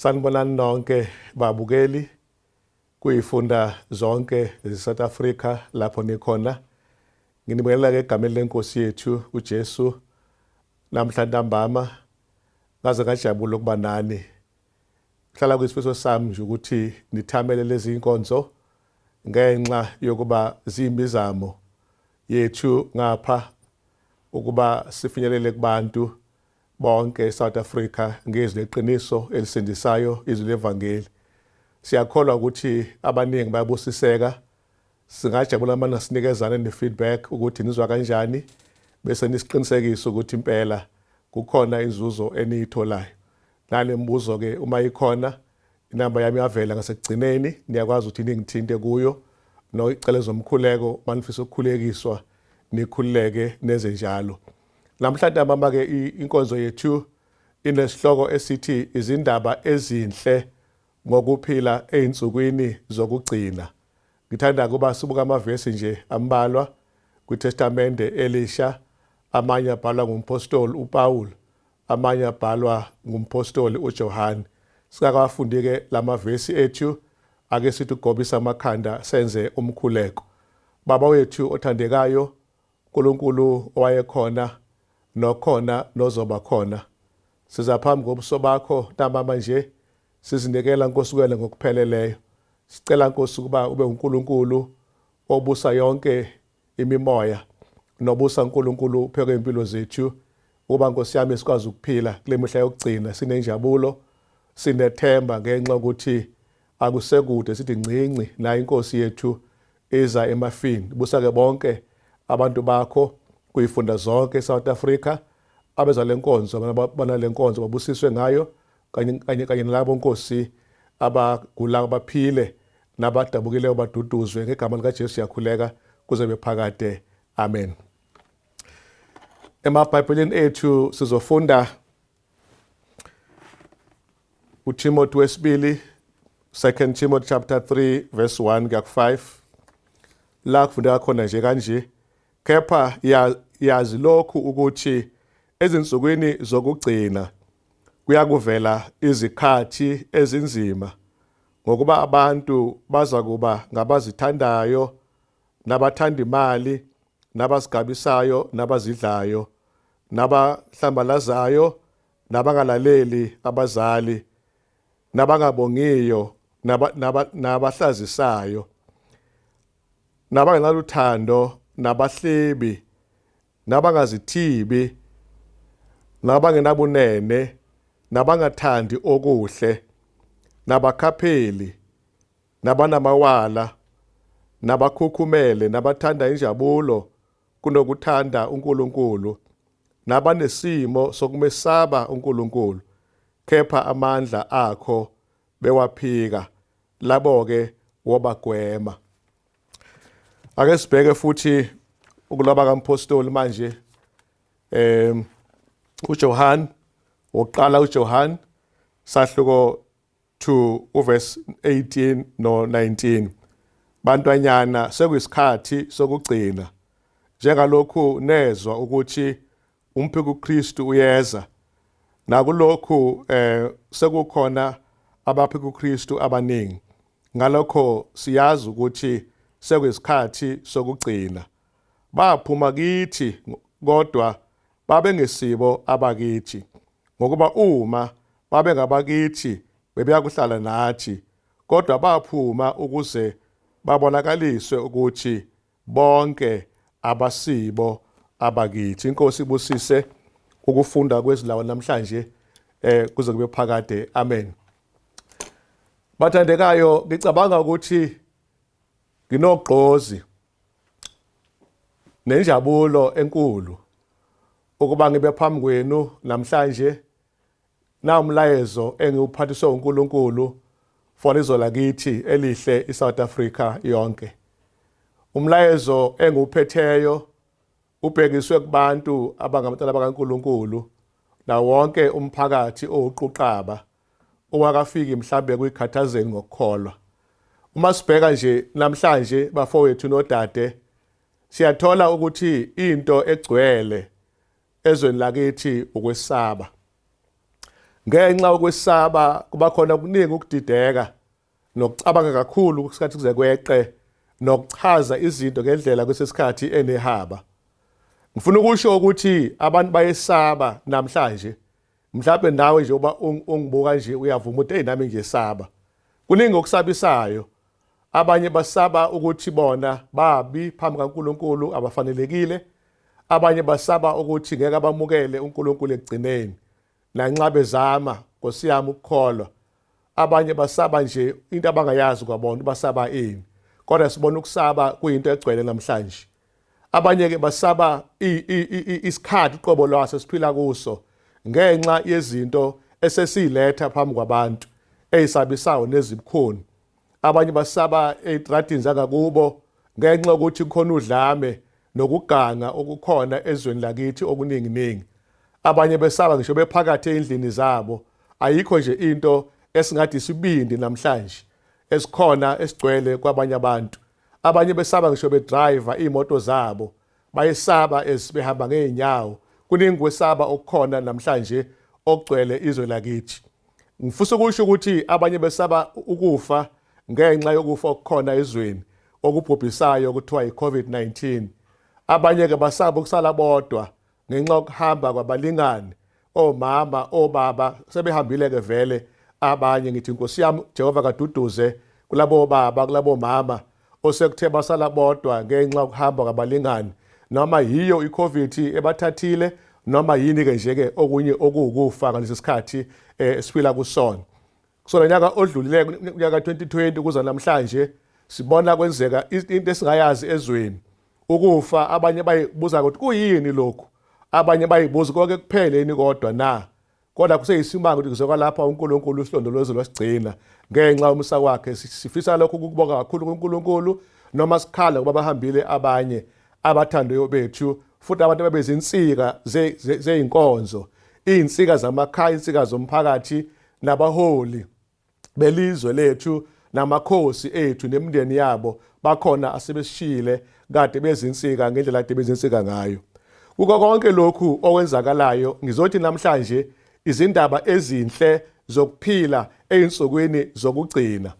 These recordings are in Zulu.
Sanibonani nonke babukeli kuyifunda zonke zeSouth Africa lapho nikhona. Nginibingelela egameni lenkosi yethu uJesu namhla ntambama ngaze ngajabula ukuba nani. Kuhlala kuyisifiso sami nje ukuthi nithamele lezi inkonzo ngenxa yokuba ziyimizamo yethu ngapha ukuba sifinyelele kubantu bonke eSouth Africa ngezwi leqiniso elisindisayo izwi levangeli. Siyakholwa ukuthi abaningi bayabusiseka. Singajabula uma nasinikezane ne-feedback ukuthi nizwa kanjani bese nisiqinisekisa ukuthi impela kukhona inzuzo eniyitholayo. Nale mibuzo ke uma ikhona inamba yami yavela ngasekugcineni niyakwazi ukuthi ningithinte kuyo nocela zomkhuleko manifisa ukukhulekiswa nikhululeke nenze njalo. Namhla ntambama ke inkonzo yethu inesihloko esithi izindaba ezinhle ngokuphila ezinsukwini zokugcina. Ngithanda ukuba sibuka amavesi nje ambalwa kwiTestamende elisha amanye abhalwa ngumpostoli uPaul amanye abhalwa ngumpostoli uJohane. Singakawafundi ke lamavesi ethu ake sithi ugobisa amakhanda senze umkhuleko. Baba wethu othandekayo uNkulunkulu owayekhona nokhona nozoba khona. Siza phambi kobuso bakho ntambama nje sizinikela Nkosi kuwena ngokupheleleyo. Sicela Nkosi ukuba ube uNkulunkulu obusa yonke imimoya nobusa uNkulunkulu upheke impilo zethu ukuba Nkosi yami sikwazi ukuphila kule mihla yokugcina sinenjabulo sinethemba ngenxa ukuthi akusekude sithi ncinci la inkosi yethu iza emafini busa ke bonke abantu bakho kuyifunda zonke eSouth Africa abeza lenkonzo banalenkonzo babusiswe ngayo kanye kanye kanye nalabo nkosi abagula baphile nabadabukileyo baduduzwe ngegama likaJesu siyakhuleka kuze bephakade amen. EmaBhayibhelini ethu sizofunda uTimothy wesibili 2 Timothy chapter 3 verse 1 kuya ku-5 la kufundeka khona nje kanje kepha yazi lokhu ukuthi ezinsukwini zokugcina kuyakuvela izikhathi ezinzima ngokuba abantu baza kuba ngabazithandayo nabathanda imali nabazigabisayo nabazidlayo nabahlambalazayo nabangalaleli abazali nabangabongiyo nabahlazisayo nabangenaluthando nabahlebi nabangazithibi nabangenabunene nabangathandi okuhle nabakhapheli nabanamawala nabakhukhumele nabathanda injabulo kunokuthanda uNkulunkulu nabanesimo sokumesaba uNkulunkulu kepha amandla akho bewaphika labo-ke wobagwema. Ake sibheke futhi ukuloba kampostoli manje uJohn wokuqala uJohn sahluko 2 uverse 18 no 19 bantwanyana sekuyisikhathi sokugcina njengalokhu nezwa ukuthi umphikuKristu uyeza nakulokhu eh sekukhona abaphikuKristu abaningi ngalokho siyazi ukuthi sekuyisikhathi sokugcina baphuma kithi kodwa babengesibo abakithi ngokuba uma babengabakithi bebeyakuhlala nathi kodwa baphuma ukuze babonakaliswe ukuthi bonke abasibo abakithi. Inkosi ibusise ukufunda kwezilawa namhlanje kuze kube phakade. Amen. Bathandekayo, ngicabanga ukuthi nginogqozi nenjabulo enkulu ukuba ngibe phambi kwenu namhlanje Na umlayezo engiwuphathiswe uNkulunkulu for izwe lakithi elihle iSouth Africa yonke. Umlayezo engiwuphetheyo ubhekiswe kubantu abangabantwana bakaNkulunkulu na wonke umphakathi owuquqaba owakafiki mhlambe kuyikhathazeni ngokukholwa. Uma sibheka nje namhlanje bafowethu nodade siyathola ukuthi into egcwele ezweni lakithi ukwesaba. Ngenxa yokwesaba kuba khona kuningi ukudideka nokucabanga kakhulu kusikhathi kuze kweqe nokuchaza izinto ngendlela kwesesikhathi enehaba. Ngifuna ukusho ukuthi abantu bayesaba namhlanje. Mhlawumbe nawe nje uba ungibuka nje uyavuma ukuthi hey nami ngiyesaba. Kuningi okusabisayo. Abanye basaba ukuthi bona babi phambi kaNkuluNkulu abafanelekile. Abanye basaba ukuthi ngeke abamukele uNkulunkulu ekugcineni. Nanxa bezama Nkosi yami ukukholwa. Abanye basaba nje into abangayazi kwabona basaba ini. Kodwa sibona ukusaba kuyinto egcwele namhlanje. Abanye ke basaba isikhathi uqobo lwaso esiphila kuso ngenxa yezinto esesiyiletha phambi kwabantu ezisabisayo nezibukhuni. Abanye basaba ezitradini zangakubo ngenxa yokuthi kukhona udlame nokuganga okukhona ezweni lakithi okuninginingi. Abanye besaba ngisho bephakathi ey'ndlini zabo. Ayikho nje into esingathi isibindi namhlanje esikhona esigcwele kwabanye abantu. Abanye besaba ngisho bedriver iy'moto zabo, bayesaba as behamba ngey'nyawo. Kuningi kwesaba okukhona namhlanje okugcwele izwe lakithi. Ngifisa ukusho ukuthi abanye besaba ukufa ngenxa yokufa okukhona ezweni okubhubhisayo okuthiwa yi-COVID-19. Abanye-ke basaba ukusala bodwa ngenxa yokuhamba kwabalingani, omama, obaba sebehambile-ke vele abanye. Ngithi Nkosi yami Jehova kaduduze kulabo baba, kulabo mama osekuthe basala bodwa ngenxa yokuhamba kwabalingani, noma yiyo i-COVID ebathathile noma yini-ke nje-ke okunye okuwukufa ngalesi sikhathi esiphila kusona. Kusona nyaka odlulile unyaka 2020 kuza namhlanje sibona kwenzeka into esingayazi ezweni. Ukufa abanye bayibuza ukuthi kuyini lokhu, abanye bayibuza konke kuphele yini kodwa na. Kodwa kuseyisimanga ukuthi kuze kwalapha uNkulunkulu usilondolozo lwasigcina ngenxa yomusa wakhe. Sifisa lokhu ukubonga kakhulu kuNkulunkulu noma sikhala kuba bahambile abanye abathandiweyo bethu futhi abantu ababezinsika zeyinkonzo, iy'nsika zamakhaya, iy'nsika zomphakathi nabaholi belizwe lethu namakhosi ethu nemindeni yabo bakhona asebesishiyile kade bezinsika ngendlela kade bezinsika ngayo. Kuko konke lokhu okwenzakalayo ngizothi namhlanje izindaba ezinhle zokuphila ey'nsukwini zokugcina.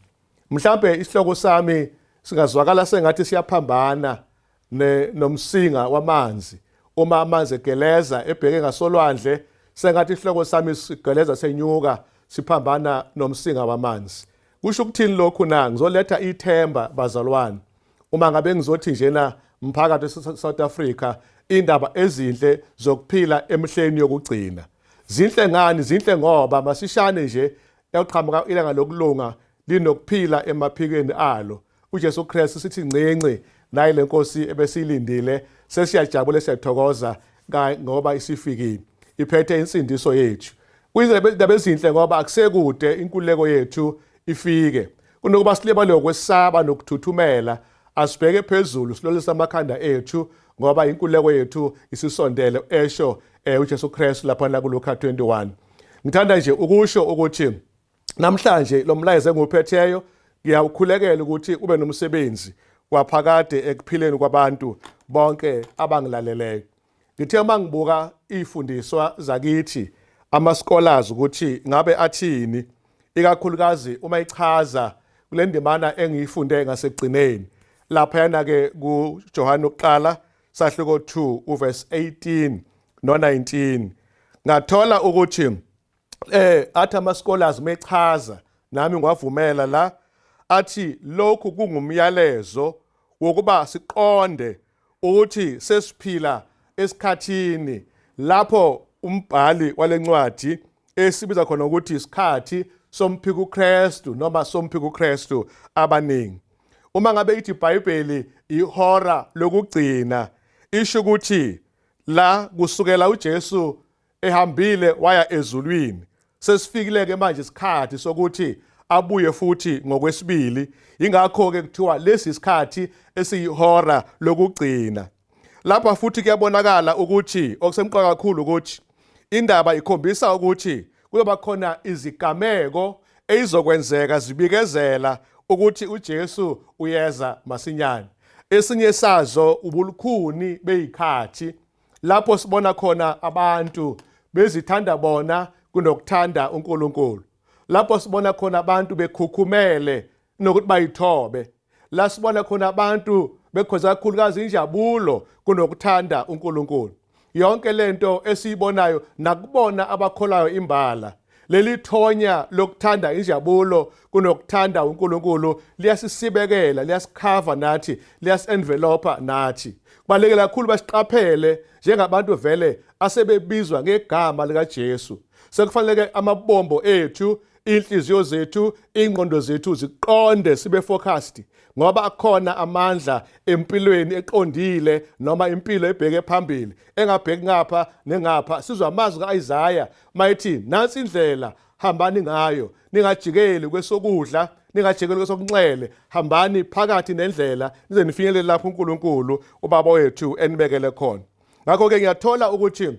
Mhlampe isihloko sami singazwakala sengathi siyaphambana nomsinga wamanzi. Uma amanzi egeleza ebheke ngasolwandle sengathi isihloko sami sigeleza senyuka siphambana nomsinga wamanzi. Kusho ukuthini lokhu na? Ngizoletha ithemba bazalwane. Uma ngabe ngizothi njena mphakathi South Africa indaba ezinhle zokuphila emihleni yokugcina. Zinhle ngani? Zinhle ngoba masishane nje yaqhamuka ilanga lokulunga linokuphila emaphikweni alo. uJesu Kristu sithi ncinci naye lenkosi ebesiyilindile, sesiyajabula siyathokoza ngoba isifikile iphethe insindiso yethu. Kuyindaba ezinhle ngoba akusekude inkululeko yethu ifike. Kunokuba silibale ukwesaba nokuthuthumela, asibheke phezulu silolise amakhanda ethu ngoba inkululeko yethu isisondele, esho uJesu Kristu lapha kuLuka 21. Ngithanda nje ukusho ukuthi namhlanje lo mlayezo engiwuphetheyo ngiyawukhulekela ukuthi ube nomsebenzi waphakade ekuphileni kwabantu bonke abangilaleleyo. Ngithe uma ngibuka iy'fundiswa zakithi ama-scholars ukuthi ngabe athini, ikakhulukazi uma ichaza kule ndimana engiyifunde ngasekugcineni laphayana-ke kuJohane wokuqala sahluko 2 uverse 18 no-19, ngathola ukuthi athi ama scholars mechaza nami ngiwavumela la athi lokhu kungumyalezo wokuba siqonde ukuthi sesiphila esikhathini lapho umbhali walencwadi esibiza khona ukuthi isikhathi somphiko uKristu noma somphiko uKristu abaningi. Uma ngabe ithi iBhayibheli ihora lokugcina, isho ukuthi la kusukela uJesu ehambile waya ezulwini, sesifikile ke manje isikhathi sokuthi abuye futhi ngokwesibili. Ingakho ke kuthiwa lesi isikhathi esiyihora lokugcina. Lapha futhi kuyabonakala ukuthi okusemqoka kakhulu ukuthi indaba ikhombisa ukuthi kuyoba khona izigameko ezizokwenzeka zibikezela ukuthi uJesu uyeza masinyane. Esinye sazo ubulukhuni beyikhathi lapho sibona khona abantu bezithanda bona kunokuthanda uNkulunkulu. Lapho sibona khona abantu bekhukhumele nokuthi bayithobe. La sibona khona abantu bekhonza kakhulukazi injabulo kunokuthanda uNkulunkulu. Yonke lento esiyibonayo nakubona abakholayo imbala, leli thonya lokuthanda injabulo kunokuthanda uNkulunkulu liyasisibekela, liyasikhava nathi, liyasi-envelopa nathi. Kubalulekile kakhulu basiqaphele njengabantu vele asebebizwa ngegama likaJesu. Sekufanele amabombo ethu, inhliziyo zethu, ingqondo zethu ziqonde, sibe focused, ngoba akhona amandla empilweni eqondile noma impilo ebheke phambili engabheki ngapha nengapha. Sizwa amazwi ka-Isaya mayethi, nansi indlela, hambani ngayo, ningajikeli kwesokudla, ningajikeli kwesokunxele, hambani phakathi nendlela nize nifinyelele lapho uNkulunkulu uBaba wethu enibekele khona. Ngakho-ke ngiyathola ukuthi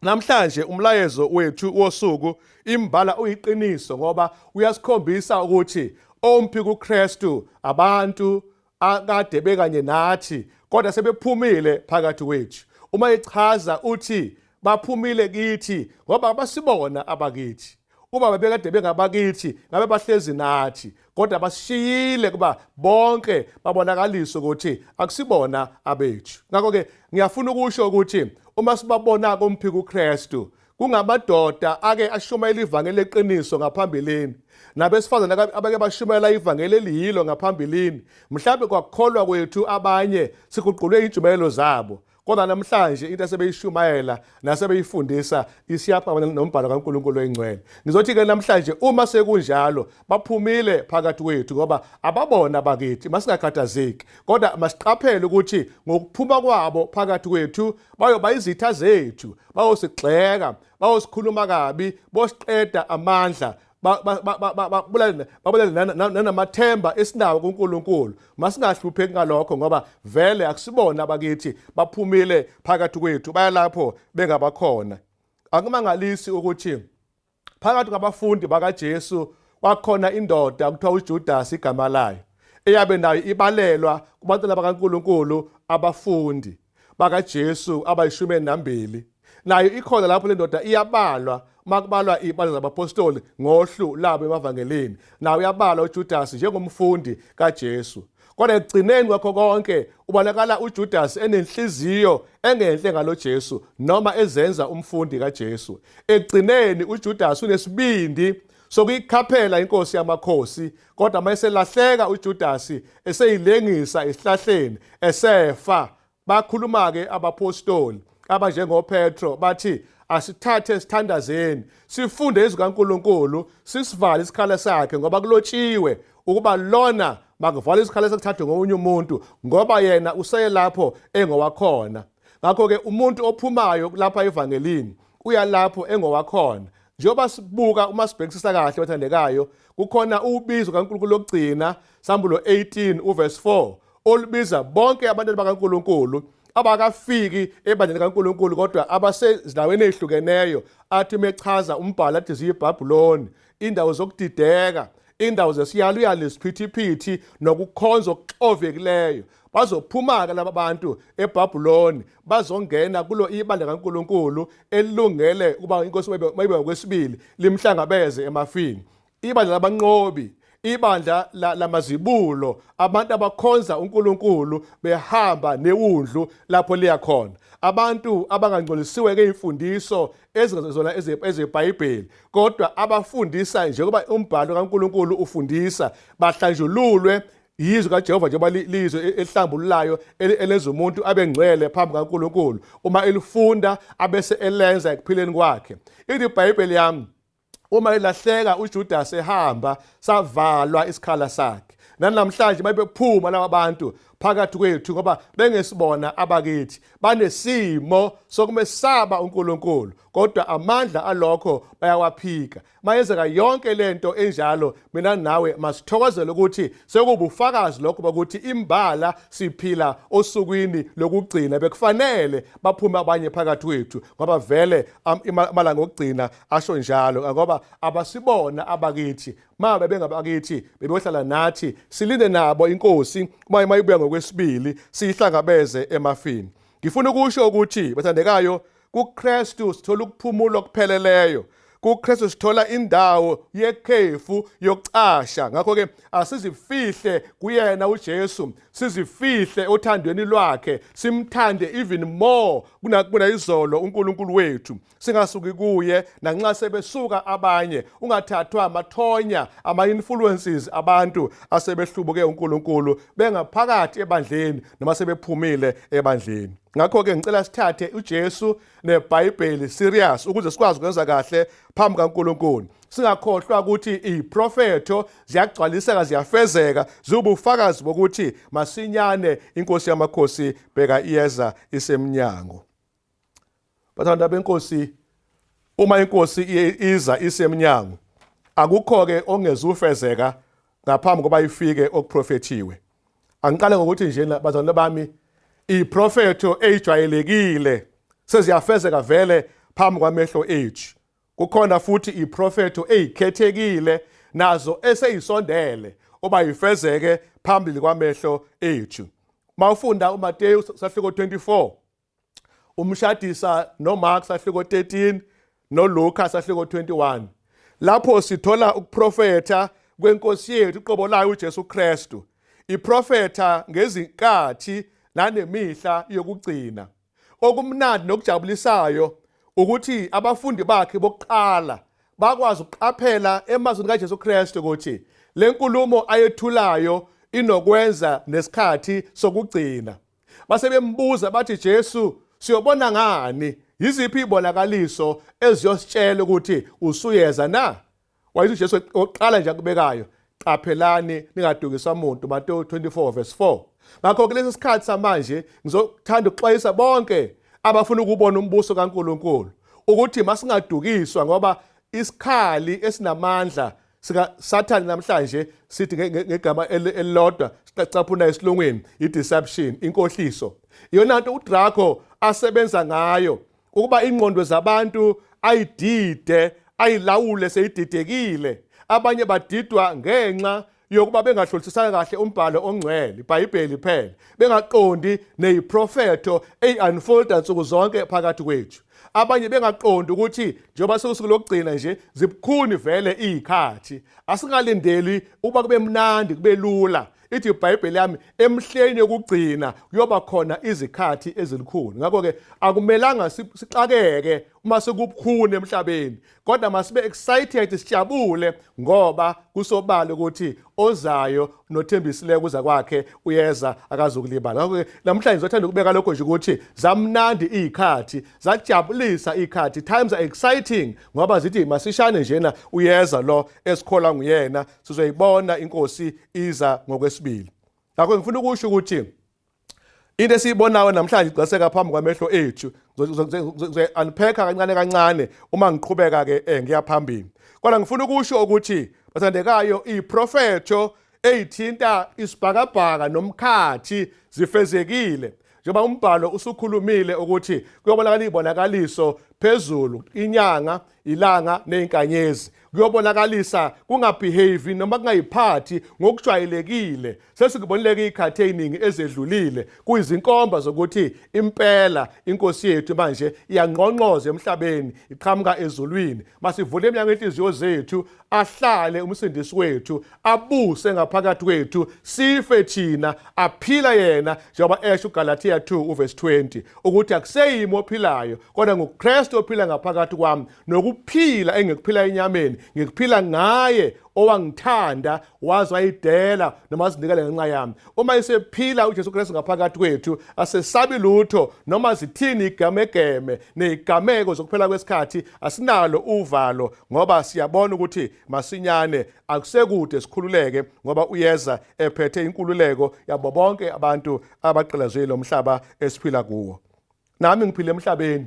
namhlanje umlayezo wethu wosuku imbala uyiqiniso, ngoba uyasikhombisa ukuthi omphi kuKristu abantu akade bekanye nathi kodwa sebephumile phakathi kwethu. Uma echaza uthi baphumile kithi ngoba abasibona abakithi. Uma bebekade bengabakithi ngabe bahlezi nathi, kodwa basishiyile kuba bonke babonakalisa ukuthi akusibona abethu. Ngakho-ke ngiyafuna ukusho ukuthi uma sibabona komphika uKristu, kungamadoda ake ashumayela ivangeli leqiniso ngaphambilini, nabesifazane abake bashumayela ivangeli eliyilo ngaphambilini. Mhlawumbe kwakukholwa kwethu abanye siguqulwe intshumayelo zabo, kodwa namhlanje into asebeyishumayela nasebeyifundisa isiyaphambana nombhalo kaNkulunkulu oyingcwele. Ngizothi-ke namhlanje uma sekunjalo baphumile phakathi kwethu ngoba ababona bakithi, masingakhathazeki, kodwa masiqaphele ukuthi ngokuphuma kwabo phakathi kwethu bayoba izitha zethu, bayosigxeka, bayosikhuluma kabi, bosiqeda amandla, babulale nanamathemba esinawo kuNkulunkulu. Masingahlupheki ngalokho, ngoba vele akusibona abakithi, baphumile phakathi kwethu, bayalapho bengabakhona. Akumangalisi ukuthi phakathi kwabafundi bakaJesu kwakhona indoda kuthiwa uJudas igama layo, eyabe nayo ibalelwa kubantwana bakaNkulunkulu, abafundi bakaJesu abayishumi nambili. Nayo ikhona lapho le ndoda, iyabalwa makubalwa ibalo zabapostoli ngohlu labo emavangelini. Nawe uyabalwa uJudas njengomfundi kaJesu. Kodwa ekugcineni kwakho konke ubonakala uJudas enenhliziyo engenhle ngalo Jesu, noma ezenza umfundi kaJesu. Ekugcineni uJudas unesibindi sokuyikhaphela inkosi yamakhosi, kodwa mayeselahleka uJudas eseyilengisa esihlahleni esefa, bakhuluma-ke abapostoli abanjengoPetro bathi, asithathe sithandazeni, sifunde izwi kaNkulunkulu, sisivale isikhala sakhe, ngoba kulotshiwe ukuba lona makuvalwe isikhala sekuthathwe ngomunye umuntu, ngoba yena useyelapho engowakhona. Ngakho-ke umuntu ophumayo lapha evangelini uya lapho engowakhona. Njengoba sibuka, uma sibhekisisa kahle bathandekayo, kukhona ubizo kaNkulunkulu lokugcina, Sambulo 18 uverse 4, olubiza bonke abantwana bakaNkulunkulu abakafiki ebandleni kaNkulunkulu kodwa abasezindaweni ezihlukeneyo. Athi mechaza umbhalo athi ziyiBhabhuloni, indawo zokudideka, indawo zesiyaluyalu nesiphithiphithi nokukhonza okuxovekileyo. Bazophuma-ke laba bantu eBhabhuloni, bazongena kulo ibandla kaNkulunkulu elilungele ukuba inkosi mayibe ngokwesibili limhlangabeze emafini. Ibandla labanqobi, ibandla lamazibulo, abantu abakhonza uNkulunkulu behamba newundlu lapho liya khona, abantu abangangcolisiwe ngeyimfundiso ezingezona ezeBhayibheli, kodwa abafundisa njengoba umbhalo kaNkulunkulu ufundisa, bahlanjululwe yizwi kaJehova njengoba lizwi elihlambululayo elenza umuntu abe ngcwele phambi kaNkulunkulu uma elifunda abese elenza ekuphileni kwakhe. Ithi iBhayibheli yami, uma elahleka uJudas ehamba, savalwa isikhala sakhe. Nanamhlanje babephuma laba bantu phakathi kwethu ngoba bengesibona abakithi, banesimo sokumesaba uNkulunkulu, kodwa amandla alokho bayawaphika. Mayenzeka yonke lento enjalo, mina nawe masithokozele ukuthi sekubufakazi lokho bokuthi imbala siphila osukwini lokugcina. Bekufanele baphume abanye phakathi kwethu ngoba vele amalanga okugcina asho njalo, ngoba abasibona abakithi. Ma bebengabakithi bebeyohlala nathi, silinde nabo inkosi uma ibuya ngokwesibili, siyihlangabeze emafini. Ngifuna ukusho ukuthi bathandekayo kuKristu sithola ukuphumula okupheleleyo. KuKristu sithola indawo yekhefu yokucasha. Ngakho-ke asizifihle kuyena uJesu, sizifihle othandweni lwakhe, simthande even more kunayizolo uNkulunkulu wethu. Singasuki kuye nanxa sebesuka abanye. Ungathathwa amathonya, ama-influences abantu asebehlubuke uNkulunkulu bengaphakathi ebandleni noma sebephumile ebandleni. Ngakho-ke ngicela sithathe uJesu neBhayibheli serious ukuze sikwazi ukwenza kahle phambi kaNkulunkulu. Singakhohlwa ukuthi iziprofetho ziyagcwaliseka, ziyafezeka, ziwubufakazi bokuthi masinyane inkosi yamakhosi bheka iyeza isemnyango. Bathanda benkosi, uma inkosi iza isemnyango, akukho-ke ongezufezeka ngaphambi koba ifike okuprofethiwe. Angiqale ngokuthi nje bazalwane bami, iprofetho eyijwayelekile seziyafezeka vele phambi kwamehlo ethu. Kukhona futhi iprofetho eyikhethekile nazo eseyisondele oba ifezeke phambili kwamehlo ethu. Mawufunda uMateyu sahluko 24, umshadisa noMark sahluko 13, noLuka sahluko 21, lapho sithola ukuprofetha kwenkosi yethu uqobo layo uJesu Kristu, iprofetha ngezinkathi nanemihla yokugcina. Okumnandi nokujabulisayo ukuthi abafundi bakhe bokuqala bakwazi ukuqaphela emazwini kaJesu Kristu ukuthi le nkulumo ayethulayo inokwenza nesikhathi sokugcina. Base bembuza bathi, Jesu, siyobona ngani? Yiziphi izibonakaliso eziyositshela ukuthi usuyeza na? Wayethi uJesu oqala nje akubekayo, qaphelani ningadukiswa muntu, Mateyu 24 verse 4. Ngakho kulesi sikhathi samanje ngizothanda ukuxwayisa bonke abafuna ukubona umbuso kaNkulunkulu ukuthi masingadukiswa, ngoba isikhali esinamandla sika Sathane namhlanje sithi ngegama elilodwa sicaphuna esilungwini i-deception, inkohliso. Iyona nto uDraco asebenza ngayo ukuba ingqondo zabantu ayidide, ayilawule seyididekile. Abanye badidwa ngenxa yokuba bengahlolisisanga kahle umbhalo ongcwele, iBhayibheli phela, bengaqondi neyiprofetho eyi-unfolda nsuku zonke phakathi kwethu. Abanye bengaqondi ukuthi njengoba sekusuku lokugcina nje zibukhuni vele iy'khathi, asingalindeli ukuba kube mnandi kube lula. Ithi iBhayibheli yami, emhleni yokugcina kuyoba khona izikhathi ezilukhuni. Ngakho-ke akumelanga sixakeke uma sekubukhuni emhlabeni, kodwa masibe excited, sijabule, ngoba kusobala ukuthi ozayo nothembisileyo kuza kwakhe uyeza, akazukulibala. Ngakho-ke namhlanje ngizothanda ukubeka lokho nje ukuthi zamnandi iy'khathi, zajabulisa iy'khathi, times are exciting, ngoba zithi masishane njena uyeza lo esikholwa nguyena, sizoyibona inkosi iza ngokwesibili. Ngakho ngifuna ukusho ukuthi into esiyibonayo namhlanje igcwaliseka phambi kwamehlo ethu. Ngizoyi-unpacka kancane kancane uma ngiqhubeka-ke ngiya phambili. Kodwa ngifuna ukusho ukuthi bathandekayo, iprofetho eyithinta isibhakabhaka nomkhathi zifezekile, njengoba umbhalo usukhulumile ukuthi kuyobonakala izibonakaliso phezulu, inyanga, ilanga nezinkanyezi, kuyobonakalisa kungabehave noma kungayiphathi ngokujwayelekile. Sesikubonile izikhathi eziningi ezedlulile, kuyizinkomba zokuthi impela inkosi yethu manje iyangqongqoza emhlabeni, iqhamuka ezulwini. Masivule iminyango yenhliziyo zethu, ahlale umsindisi wethu, abuse ngaphakathi kwethu, sife thina, aphila yena, njengoba esho uGalatia 2 uverse 20 ukuthi akuseyimi ophilayo kodwa nguKristu ophila ngaphakathi kwami, nokuphila engikuphila enyameni ngikuphila ngaye owangithanda waze wayidela noma wazinikela ngenxa yami. Uma esephila uJesu Kristu ngaphakathi kwethu, asesabi lutho noma zithini igamegeme nezigameko zokuphela kwesikhathi, asinalo uvalo ngoba siyabona ukuthi masinyane akusekude sikhululeke, ngoba uyeza ephethe inkululeko yabo bonke abantu abagqilazwe lo mhlaba esiphila kuwo. Nami ngiphila emhlabeni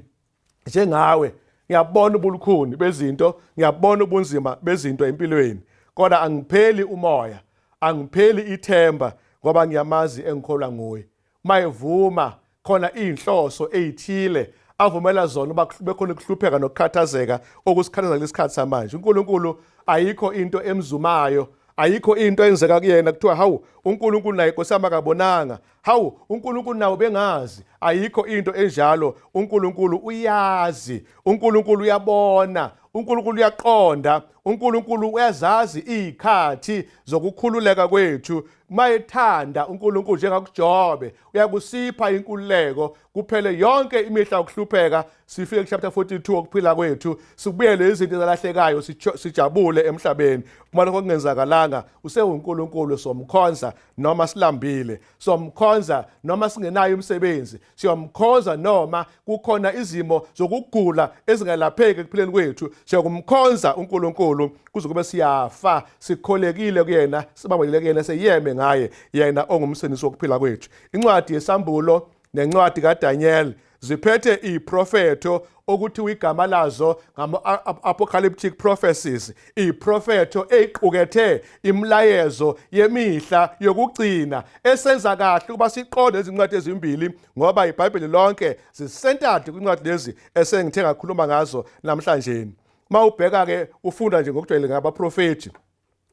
njengawe, ngiyabona ubulukhuni bezinto, ngiyabona ubunzima bezinto empilweni, kodwa angipheli umoya, angipheli ithemba, ngoba ngiyamazi engikholwa nguye. Uma evuma khona inhloso ezithile avumela zona uba kube khona ukuhlupheka nokukhathazeka okusikhathaza kulesikhathi samanje, uNkulunkulu ayikho into emzumayo, ayikho into enzeka kuyena kuthiwa hawu, uNkulunkulu naye Nkosi yami akabonanga, hawu, uNkulunkulu nawo bengazi. Ayikho into enjalo. uNkulunkulu uyazi, uNkulunkulu uyabona. uNkulunkulu uyaqonda, uNkulunkulu uyazazi izikhathi zokukhululeka kwethu. Mayethanda uNkulunkulu, njengakuJobe, uyakusipha inkululeko kuphele yonke imihla yokuhlupheka, sifike ku-chapter 42 okuphila kwethu, sibuyele izinto ezalahlekayo, sijabule emhlabeni. Uma lokho kungenzakalanga, usewuNkulunkulu, somkhonza noma silambile, somkhonza noma singenayo umsebenzi, siyomkhonza noma kukhona izimo zokugula ezingelapheki ekuphileni kwethu. Siyokumkhonza uNkulunkulu kuze kube siyafa, sikholekile kuyena, sibambelele kuyena, seyeme ngaye, yena ongumsindisi wokuphila kwethu. Incwadi yeSambulo nencwadi kaDaniel ziphethe iprofetho okuthiwa igama lazo ngama-apocalyptic prophecies, iprofetho eyiqukethe imilayezo yemihla yokugcina esenza kahle ukuba siqonde izincwadi ezimbili, ngoba iBhayibheli lonke zi-centered kwincwadi lezi esengithe ngakhuluma ngazo namhlanje. Uma ubheka-ke, ufunda nje ngokujwayele ngabaprofethi,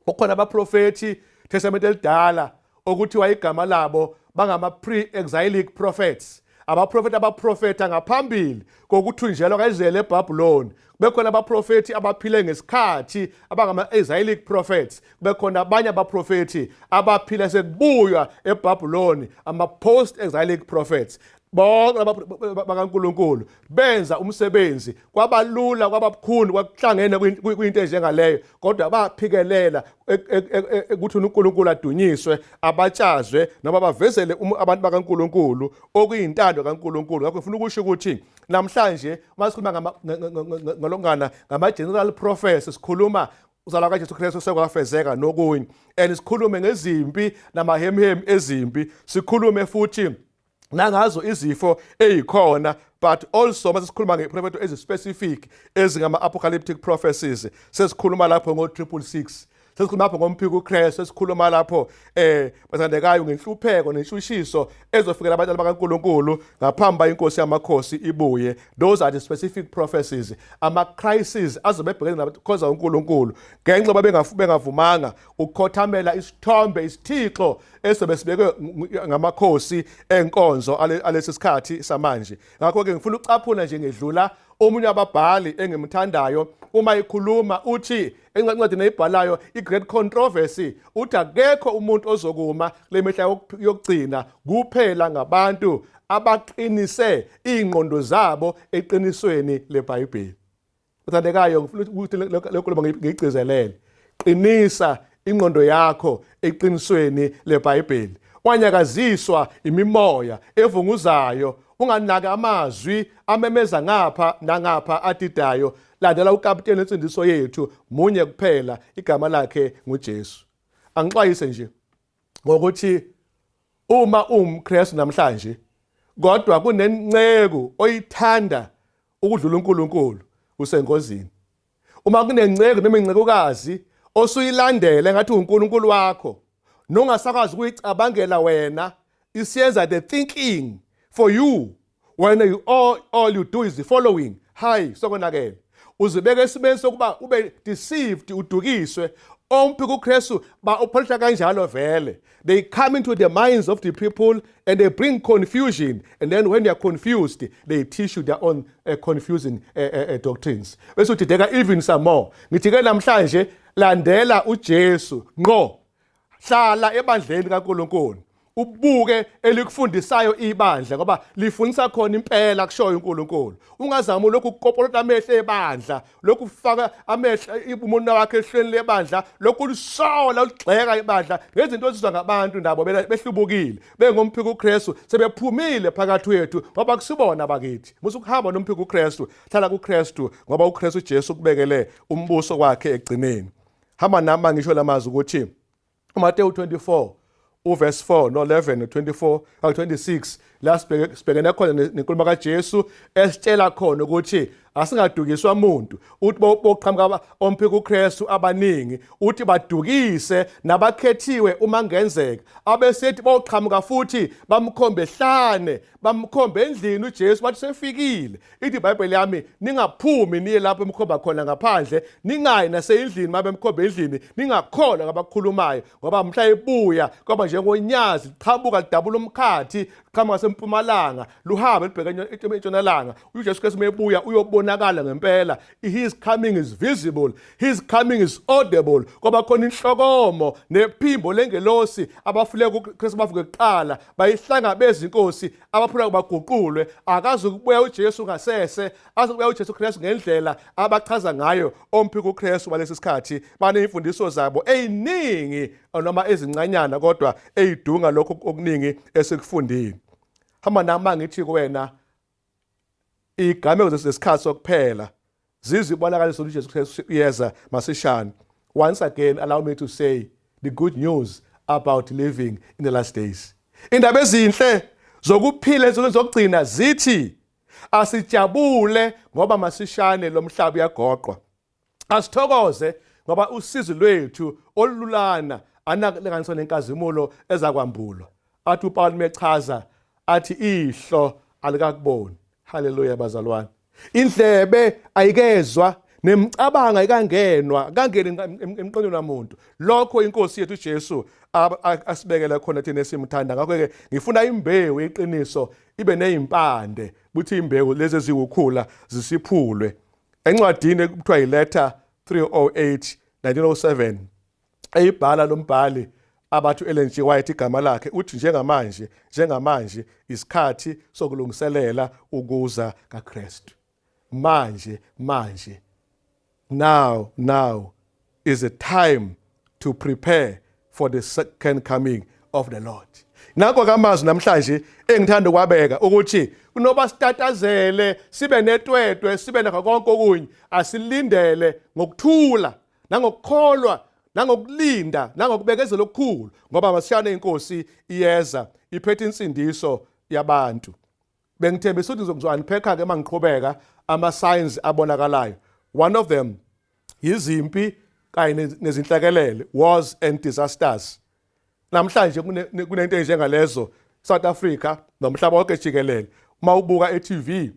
kukhona abaprofethi Testament elidala okuthiwa igama labo bangama pre-exilic prophets, abaprofethi abaprofetha ngaphambili kokuthunjelwa kaIsrayeli eBhabhiloni. Kube khona abaprofethi abaphile ngesikhathi abangama-exilic prophets, kube khona abanye abaprofethi abaphile sekubuywa eBhabhiloni, ama-post-exilic prophets. Bonke laba bakaNkulunkulu benza umsebenzi, kwabalula, kwababukhuni, kwakuhlangene kwinto enjengaleyo, kodwa baphikelela ukuthi uNkulunkulu adunyiswe, abatshazwe noma bavezele abantu bakaNkulunkulu okuyintando kaNkulunkulu. Ngakho ngifuna ukusho ukuthi namhlanje uma sikhuluma ngalongana ngama-general prophets, sikhuluma uzalwa kaJesu Kristu sekwafezeka nokunye, and sikhulume ngezimpi namahemhemi ezimpi, sikhulume futhi nangazo izifo ezikhona, but also mase sikhuluma ngeprofeto ezi-specific ezingama-apocalyptic prophecies, sesikhuluma lapho ngo-666, sesikhuluma lapho ngomphiko uKristu, sesikhuluma lapho bathandekayo ngenhlupheko nenshushiso ezofikela abantwana bakaNkulunkulu ngaphambi inkosi yamakhosi ibuye. Those are the specific prophecies, ama crises azobe ebhekene nabakhonza uNkulunkulu ngenxa bengavumanga ukukhothamela isithombe, isithixo esobe sibekwe ngamakhosi enkonzo alesi sikhathi samanje. Ngakho ke ngifuna ukucaphuna nje ngedlula omunye wababhali engimthandayo. Uma ikhuluma uthi encwadini eyibhalayo i-Great Controversy, uthi akekho umuntu ozokuma kule mihla yokugcina kuphela ngabantu abaqinise iy'ngqondo zabo eqinisweni leBhayibheli. Uthandekayo, ngifuna ukuthi le nkulumo ngiyigcizelele. Qinisa ingqondo yakho eqinisweni leBhayibheli, wanyakaziswa imimoya evunguzayo, unganaki amazwi amemeza ngapha nangapha adidayo. Landela ukapteni wensindiso yethu, munye kuphela, igama lakhe nguJesu. Angixwayise nje ngokuthi uma uwumKristu namhlanje kodwa kunenceku oyithanda ukudlula uNkulunkulu, usengozini. Uma kunenceku noma incekukazi osuyilandele ngathi uNkulunkulu wakho, nongasakwazi ukuyicabangela wena, isiyenza the thinking for you, wena all you do is the following, hayi, sokonakele. Uzibeka esimeni sokuba ube deceived, udukiswe. Omphika uKristu ba-operate kanjalo vele. They come into the minds of the people and they bring confusion, and then when they are confused, they teach you their own confusing doctrines, bese udideka even some more. Ngithi ke namhlanje, landela uJesu ngqo, hlala ebandleni kaNkulunkulu, ubuke elikufundisayo ibandla, ngoba lifundisa khona impela kushoyo uNkulunkulu. Ungazami lokhu ukukopolota amehlo ebandla, lokhu ufaka amehlo umuntu wakhe ehlweni lebandla, lokhu lisola, uligxeka ibandla ngezinto ezizwa ngabantu nabo behlubukile, bengomphiko uKristu, sebephumile phakathi kwethu, ngoba kusibona bakithi. Musa ukuhamba nomphiko uKristu, hlala kuKristu, ngoba uKristu Jesu kubekele umbuso wakhe ekugcineni. Hamba nami ngisho lamazwi ukuthi uMateyu 24 uverse 4 no-11 no-24 ka-26, la sibhekene khona nenkulumo kaJesu esitshela khona ukuthi asingadukiswa muntu. Uthi boqhamuka omphika uKristu abaningi, uthi badukise nabakhethiwe uma ngenzeka. Abesethi boqhamuka futhi bamkhombe ehlane, bamkhombe endlini uJesu, bathi sefikile. Ithi iBhayibheli yami, ningaphumi niye lapho emkhomba khona ngaphandle, ningayi nasendlini mabe emkhomba endlini, ningakholwa ngabakhulumayo, ngoba mhla ebuya kwaba njengonyazi liqhamuka lidabula umkhathi. Qhamuka sempumalanga luhambe lubheke entshonalanga. UJesu Kristu mebuya uyobonakala ngempela. His coming is visible, his coming is audible. Kwaba khona inhlokomo nephimbo lengelosi, abafile kuKristu bavuke kuqala bayihlangabeza inkosi, abaphula baguqulwe. Akazukubuya uJesu ngasese, azokubuya uJesu Kristu ngendlela abachaza ngayo omphiko uKristu balesi sikhathi. Baneyimfundiso zabo eziningi noma ezincanyana, kodwa eyidunga lokho okuningi esikufundile. Hamba nami ngithi kuwena, igameko zesikhathi sokuphela zizibonakaliso ukuthi uJesu Kristu uyeza masishane. Once again, allow me to say the good news about living in the last days. Indaba ezinhle zokuphila ezinsukwini zokugcina zithi asijabule ngoba masishane lo mhlaba uyagoqwa. Asithokoze ngoba usizi lwethu olulana anakulinganiswa nenkazimulo ezakwambulwa. Athi uPaul mechaza athi ihlo alikakuboni. Haleluya bazalwane. Indlebe ayikezwa, nemcabango ayikangenwa, kangeni emqondweni wamuntu lokho inkosi yethu uJesu asibekele khona thina esimthanda. Ngakho ke ngifuna imbewu iqiniso ibe nezimpande, kuthi imbewu lezi eziwukhula zisiphulwe. Encwadini ekuthiwa yiletter 308 1907 eyibhala lo mbhali abathi Ellen G White igama lakhe, uthi njengamanje isikhathi sokulungiselela ukuza kaKristu. Manje manje, now now is a time to prepare for the second coming of the Lord. Nakho kamazwi namhlanje engithanda ukwabeka ukuthi kunoba sitatazele, sibe netwetwe, sibe nakho konke okunye, asilindele ngokuthula nangokukholwa nangokulinda nangokubekezela okukhulu, ngoba masishane inkosi iyeza iphethe insindiso yabantu. Bengithembisa ukuthi ngizoku-unpacka ke mangiqhubeka ama signs abonakalayo. One of them izimpi kanye nezinhlekelele, wars and disasters. Namhlanje kunento enjengalezo South Africa nomhlaba wonke jikelele. Uma ubuka e-TV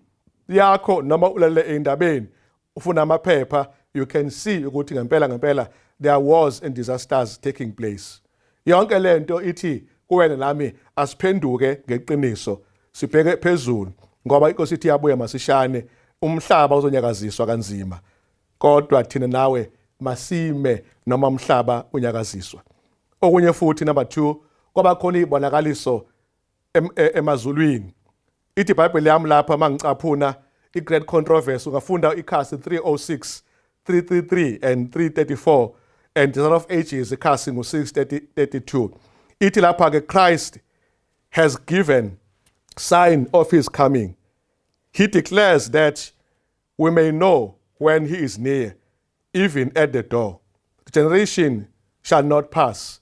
yakho noma ulalele endabeni, ufuna amaphepha, you can see ukuthi ngempela ngempela there are wars and disasters taking place. Yonke lento ithi kuwena nami asiphenduke ngeqiniso, sibheke phezulu, ngoba inkosi ithi yabuya masishane. Umhlaba uzonyakaziswa kanzima, kodwa thina nawe masime noma umhlaba unyakaziswa. Okunye futhi, number 2, kwaba khona izibonakaliso emazulwini. Ithi iBhayibheli yami lapha mangicaphuna iGreat Controversy, ungafunda ikhasi 306, 333 and 334, and Desire of Ages ikhasi ngu-632. Ithi lapha ke, "Christ has given sign of his coming. He declares that we may know when he is near, even at the door. The generation shall not pass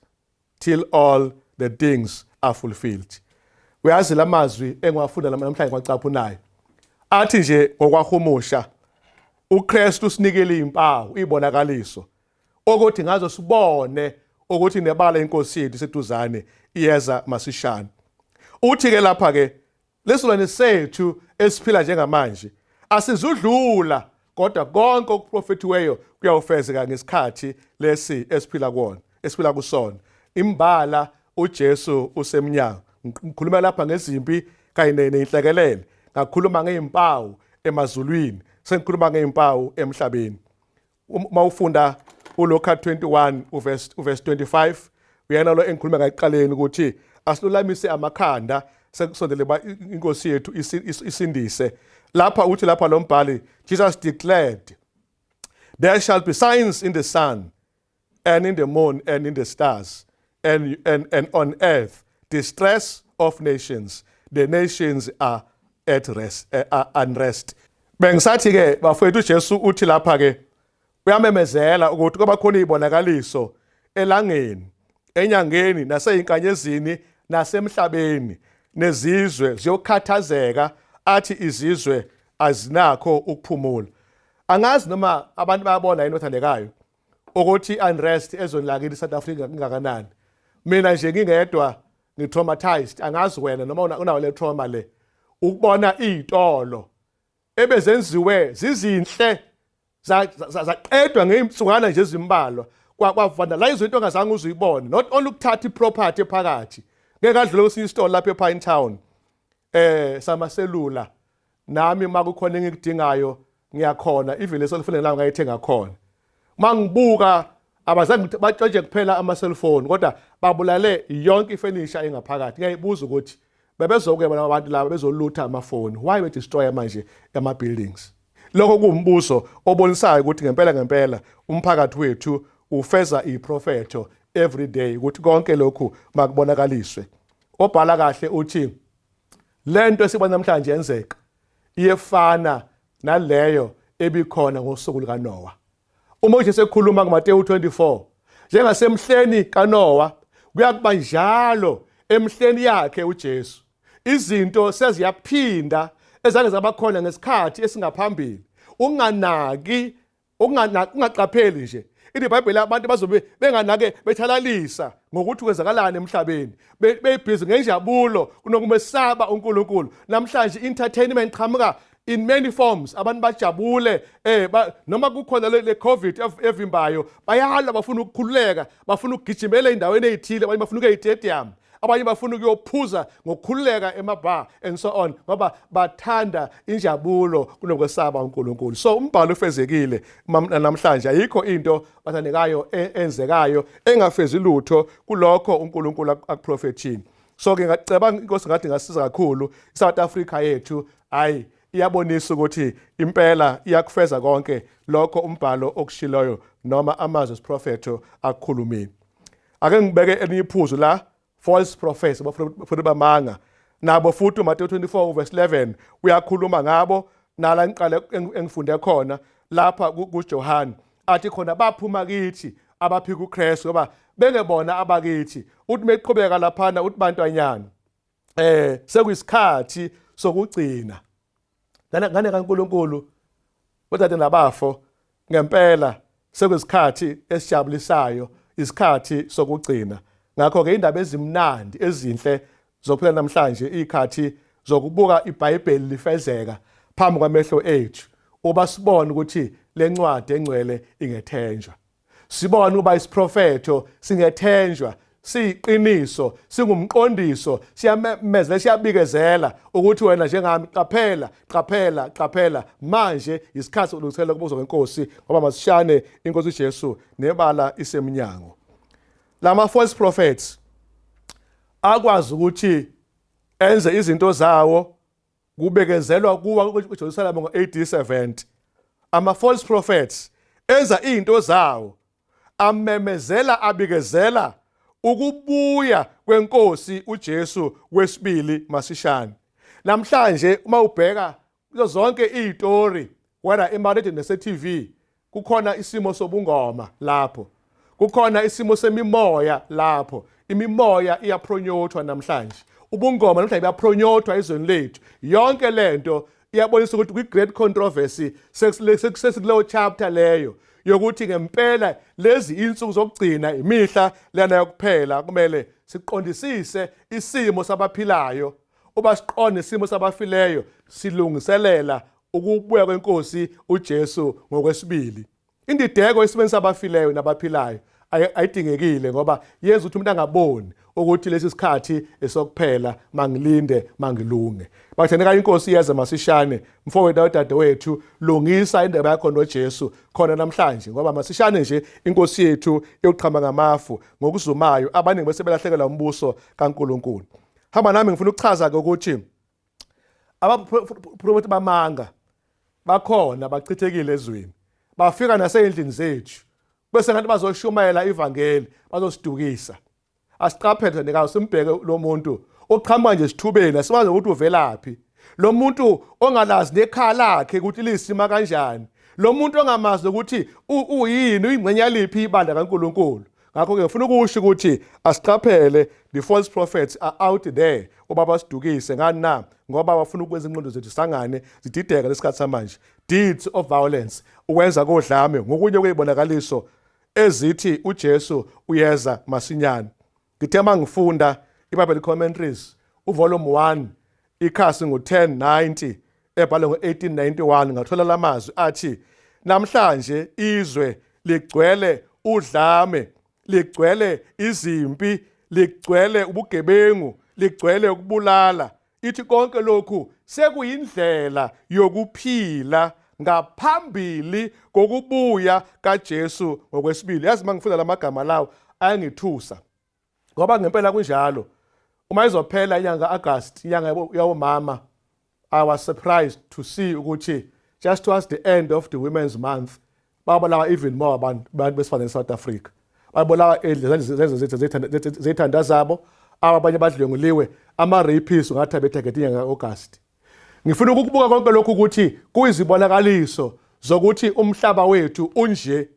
till all the things are fulfilled." Uyazi lamazwi engiwafunda namhlanje kwacaphunayo athi nje ngokwahumusha, uKristu usinikele izimpawu, ibonakaliso ukuthi ngazo sibone ukuthi nebala inkosi yethu iseduzane, iyeza masishane. Uthi ke lapha ke lesilwane sethu esiphila njengamanje asizudlula, kodwa konke okuprofethiweyo kuyawufezeka ngesikhathi lesi esiphila kuona, esiphila kusona. Imbala uJesu usemnyango. Ngikhuluma lapha ngezimpi kanye nenhlekelele, ngakhuluma ngezimpawu emazulwini, sengikhuluma ngezimpawu emhlabeni. Uma ufunda uLuka 21 uverse 25, uyena lo engikhuluma ngayiqaleni ukuthi asilulamise amakhanda, sekusondele ba inkosi yethu isindise. Lapha uthi lapha lo mbhali, "Jesus declared, 'There shall be signs in the sun and in the moon and in the stars, and on earth distress of nations, the nations are at rest, are unrest.'" Bengisathi ke bafowethu, uJesu uthi lapha ke uyamemezela ukuthi kuba khona izibonakaliso elangeni, enyangeni, naseyinkanyezini, nasemhlabeni, nezizwe ziyokhathazeka. Athi izizwe azinakho ukuphumula. Angazi noma abantu bayabona yini, othandekayo, ukuthi unrest ezweni lakini South Africa ingakanani. Mina nje ngingedwa ngi-traumatized. Angazi wena noma unawo le trauma le, ukubona izitolo ebezenziwe zizinhle zaqedwa ngey'nsukwana nje ezimbalwa, kwavandalize into ongazange uzuyibone. Not only ukuthatha iproperty ephakathi, ngeke adlule kwesinye isitolo lapha ePine Town. Samaselula nami makukhona engikudingayo ngiyakhona, even leso lami ngayithenga khona. Mangibuka, abazange batshontshe kuphela ama-cellphone, kodwa babulale yonke ifenisha engaphakathi. Ngiyayibuza ukuthi bebezokuya bona abantu laba bezolutha amafoni, why bedestroya manje ama-buildings? Lokho kuwumbuso obonisayo ukuthi ngempela ngempela umphakathi wethu ufeza iprofetho every day, ukuthi konke lokhu makubonakaliswe. Obhala kahle uthi lento esibona namhlanje yenzeka iyefana naleyo ebikhona ngosuku lukaNoah. Uma uJesu ekhuluma kuMateyu 24, njengasemhleni kaNoah kuyakuba njalo emhleni yakhe uJesu. Izinto seziyaphinda ezake zabakhona ngesikhathi esingaphambili. Unganaki, ungaqapheli nje. Ithi iBhayibheli abantu bazobe benganake, bethalalisa ngokuthi kwenzakalani emhlabeni, beyibhizi ngenjabulo kunokumesaba uNkulunkulu. Namhlanje entertainment qhamuka in many forms, abantu bajabule noma kukhona le COVID evimbayo, bayalwa, bafuna ukukhululeka, bafuna ukugijimela endaweni ezithile, abanye bafuna ukuya e-stadium, abanye bafuna ukuyophuza ngokukhululeka ema-bar and so on, ngoba bathanda injabulo kunokwesaba uNkulunkulu. So umbhalo ufezekile namhlanje. Ayikho into bathandekayo enzekayo engafezi lutho kulokho uNkulunkulu akuprofethini. So ke ngaceba inkosi ngathi ngasiza kakhulu iSouth Africa yethu. Hayi, iyabonisa ukuthi impela iyakufeza konke lokho umbhalo okushiloyo noma amazwi esiprofetho akukhulumile. Ake ngibeke elinye iphuzu la, false prophets, abaprofethi bamanga. Nabo futhi uMateyu 24 verse 11 uyakhuluma ngabo, nala ngiqale engifunde khona lapha kuJohn, athi khona baphuma kithi abaphika uKristu ngoba bengebona abakithi. Uthi meqhubeka laphana uthi, bantwanyana, sekuyisikhathi sokugcina. Ngane kaNkuluNkulu, bodade nabafo, ngempela sekuyisikhathi esijabulisayo, isikhathi sokugcina. Ngakho ke indaba ezimnandi ezinhle zokuphila namhlanje, ikhathi zokubuka iBhayibheli lifezeka phambi kwamehlo ethu, uba sibone ukuthi lencwadi engcwele ingethenjwa, sibone ukuba isiprofetho singethenjwa, siyiqiniso, singumqondiso, siyamemezela, siyabikezela ukuthi wena njengami, qaphela, qaphela, qaphela. Manje isikhathi sokulungiselela ukubuza kwenkosi, ngoba masishane inkosi uJesu nebala isemnyango. Lama false prophets akwazi ukuthi enze izinto zawo kubekezelwa kuwa kweJerusalem ngo-AD 70. Ama false prophets enza izinto zawo, amemezela, abikezela ukubuya kwenkosi uJesu wesibili masishane. Namhlanje uma ubheka kuzo zonke izitori, whether ema-radio nase-TV, kukhona isimo sobungoma lapho, kukhona isimo semimoya lapho. Imimoya iyapromotwa namhlanje, ubungoma namhlanje buyapromotwa ezweni lethu. Yonke lento iyabonisa ukuthi kwi-great controversy sesikuleyo chapter leyo yokuthi ngempela lezi insuku zokugcina, imihla lena yokuphela. Kumele siqondisise isimo sabaphilayo, uba siqonde isimo sabafileyo, silungiselela ukubuya kwenkosi uJesu ngokwesibili. Indideko esimeni sabafileyo nabaphilayo ayidingekile, ngoba yenza ukuthi umuntu angaboni ukuthi lesi sikhathi esokuphela, mangilinde, mangilunge. Bathandeka, inkosi iyeza masishane. Mfowethu, dadewethu, lungisa indaba yakho noJesu khona namhlanje, ngoba masishane nje inkosi yethu iyoqhama ngamafu ngokuzumayo, abaningi bese belahlekelwa umbuso kaNkuluNkulu. Hamba nami, ngifuna ukuchaza ke ukuthi abaprofethi bamanga bakhona, bachithekile ezweni, bafika naseyindlini zethu bese ngathi bazoshumayela ivangeli, bazosidukisa. Asiqaphele nikayo, simbheke lo muntu oqhamuka nje esithubeni, asimazi ukuthi uvelaphi lo muntu, ongalazi nekhaya lakhe ukuthi lisima kanjani, lo muntu ongamazi ukuthi uyini, uyingxenye yaliphi ibandla kaNkuluNkulu. Ngakho-ke ngifuna ukusho ukuthi asiqaphele, the false prophets are out there uba basidukise. Ngani na? Ngoba bafuna ukwenza ingqondo zethu sangane, zidideke lesikhathi samanje. Deeds of violence, ukwenza kodlame, ngokunye kwezibonakaliso ezithi uJesu uyeza masinyane. Ngithe mangifunda iBible Commentaries uvolume 1, ikhasi ngo-1090, ebhalwe ngo-1891, ngathola lamazwi athi, namhlanje izwe ligcwele udlame, ligcwele izimpi, ligcwele ubugebengu, ligcwele ukubulala. Ithi konke lokhu sekuyindlela yokuphila ngaphambili kokubuya kaJesu ngokwesibili. Yazi, mangifunda lamagama lawo ayangithusa, ngoba ngempela kunjalo. Uma izophela inyanga ka-August, inyanga yabomama, I was surprised to see ukuthi just towards the end of the Women's Month babulawa even more abantu besifazane eSouth Africa. Babulawa zethanda zabo, abanye badlwenguliwe, ama-rapists ungathi abe-target inyanga ka-August. Ngifuna ukukubuka konke lokhu ukuthi kuyizibonakaliso zokuthi umhlaba wethu unje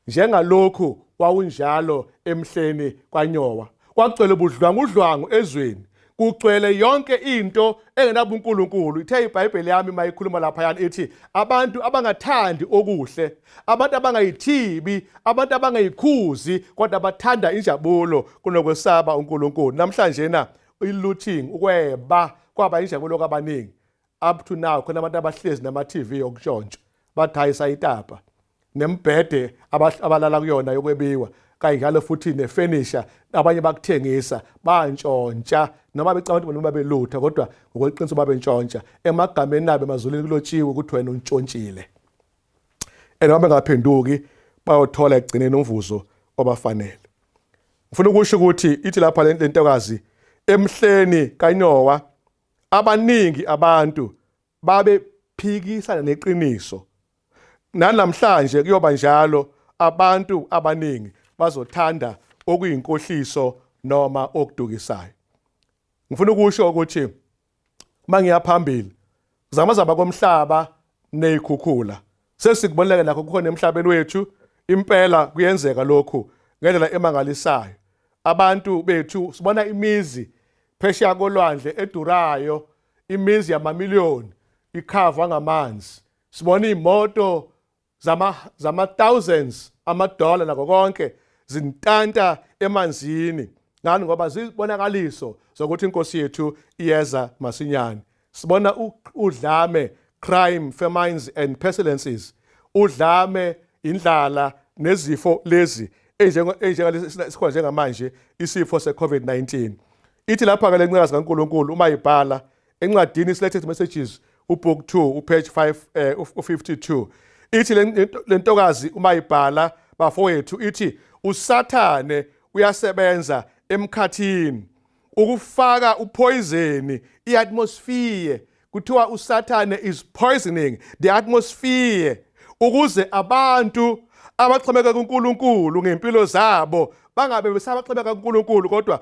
njengalokhu wawunjalo emhleni kwaNowa. Kwagcwele ubudlwangudlwangu ezweni, kugcwele yonke into engenabunkulunkulu. Ithe iBhayibheli yami mayikhuluma laphayana, ithi abantu abangathandi okuhle, abantu abangayithibi, abantu abangayikhuzi, kodwa bathanda injabulo kunokwesaba uNkulunkulu. Namhlanje na i-looting, ukweba, kwaba injabulo kwabaningi. Up to now khona abantu abahlezi nama-TV okuntshontsha, badayisa itapa nembhede abalala kuyona yokwebiwa, kanjalo futhi ne-furniture abanye bakuthengisa, bantshontsha noma becabanga ukuthi noma belutha, kodwa ngokweqiniso babentshontsha. Emagameni abo emazulwini kulotshiwe ukuthi wena untshontshile, and noma bengaphenduki bayothola ekugcineni umvuzo obafanele. Ngifuna ukusho ukuthi ithi lapha le ntokazi, emhleni kaNowa abaningi abantu babephikisana neqiniso. Nanamhlanje kuyoba njalo, abantu abaningi bazothanda okuyinkohliso noma okudukisayo. Ngifuna ukusho ukuthi mangiya phambili, zamazama komhlaba nezikhukhula sesikuboneke nakho kukhona emhlabeni wethu. Impela kuyenzeka lokhu ngendlela emangalisayo. Abantu bethu, sibona imizi phesheya kolwandle edurayo, imizi yamamiliyoni ikhavwa ngamanzi. Sibona imoto zama thousands amadola nako konke zintanta emanzini. Ngani? Ngoba zibonakaliso zokuthi inkosi yethu iyeza masinyane. Sibona udlame, crime, famines and pestilences, udlame, indlala nezifo lezi enjengalesi sikhona njengamanje, isifo se-COVID-19. Ithi lapha ke lencekazi kaNkuluNkulu uma ibhala encwadini Selected Messages, u-book 2, u-page 5 u52, ithi lentokazi uma ibhala, bafowethu, ithi uSathane uyasebenza emkhathini ukufaka u-poison i-atmosphere. Kuthiwa uSathane is poisoning the atmosphere ukuze abantu abaxhomeka kuNkulunkulu ngempilo zabo bangabe besabaxhomeka kuNkulunkulu, kodwa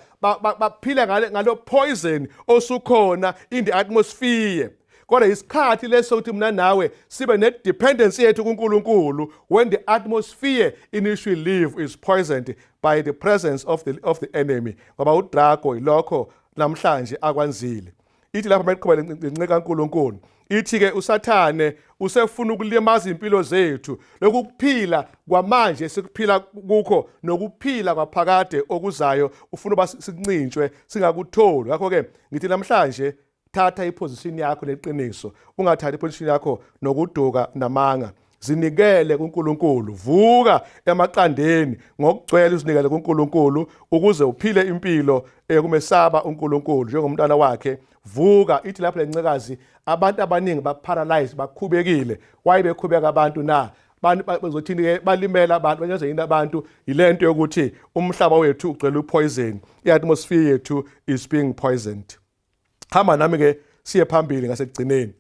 baphile ngalo poison osukhona in the atmosphere. Kodwa isikhathi leso sokuthi mina nawe sibe ne-dependence yethu kuNkulunkulu when the atmosphere in which we live is poisoned by the presence of the enemy, ngoba udrago ilokho namhlanje akwanzile. Ithi lapha mayiqhubeka lenceku kaNkulunkulu, ithi ke uSathane usefuna ukulimaza impilo zethu, lokhu kuphila kwamanje sikuphila kukho nokuphila kwaphakade okuzayo, ufuna uba sikuncintshwe, singakutholi. Ngakho ke ngithi namhlanje thatha i-position yakho leqiniso, ungathathi i-position yakho nokuduka namanga. Zinikele kuNkulunkulu, vuka emaqandeni ngokugcwele, uzinikele kuNkulunkulu ukuze uphile impilo ekumesaba uNkulunkulu njengomntwana wakhe. Vuka. Ithi lapho lencekazi, abantu abaningi ba-paralyzed, bakhubekile. Why bekhubeka abantu na? Abantu bazothini ke? Balimela abantu, benze yini abantu? Yilento yokuthi umhlaba wethu ugcwele u-poison, i-atmosphere yethu is being poisoned. Hamba nami ke siye phambili ngasekugcineni.